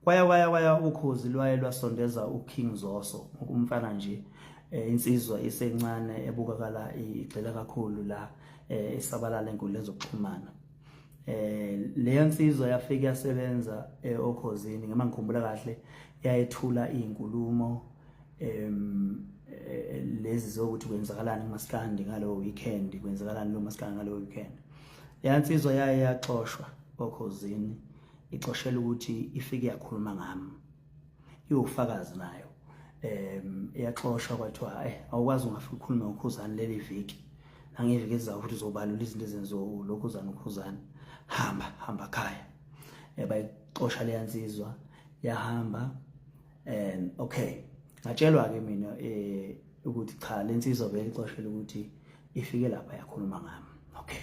Kwaya kwaya kwaya ukhozi lwaye lwasondeza uKing Zoso, umfana nje insizwa isencane ebukakala igxila kakhulu la isabalala enkundleni zokuxhumana. Leyo nsizwa yafika yasebenza okhozini, ngema ngikhumbula kahle yayethula izinkulumo lezi zokuthi kwenzakalani kumaskandi ngalowo weekend, kwenzakalani lo maskandi ngalowo weekend. Leya nsizwa yaye yaxoshwa okhozini, ixoshela ukuthi ifike yakhuluma ngami, iwufakazi nayo. Iyaxoshwa kwathiwa awukwazi ungafika ukhulume ngokhuzani leli viki, nangeviki ezizayo futhi uzobalula izinto ezenziwa lokhuzana ukhuzani, hamba hamba khaya. Bayixosha leya nsizwa yahamba. Okay, ngatshelwa ke mina ukuthi cha, le nsizwa beyixoshela ukuthi ifike lapha yakhuluma ngami. Okay.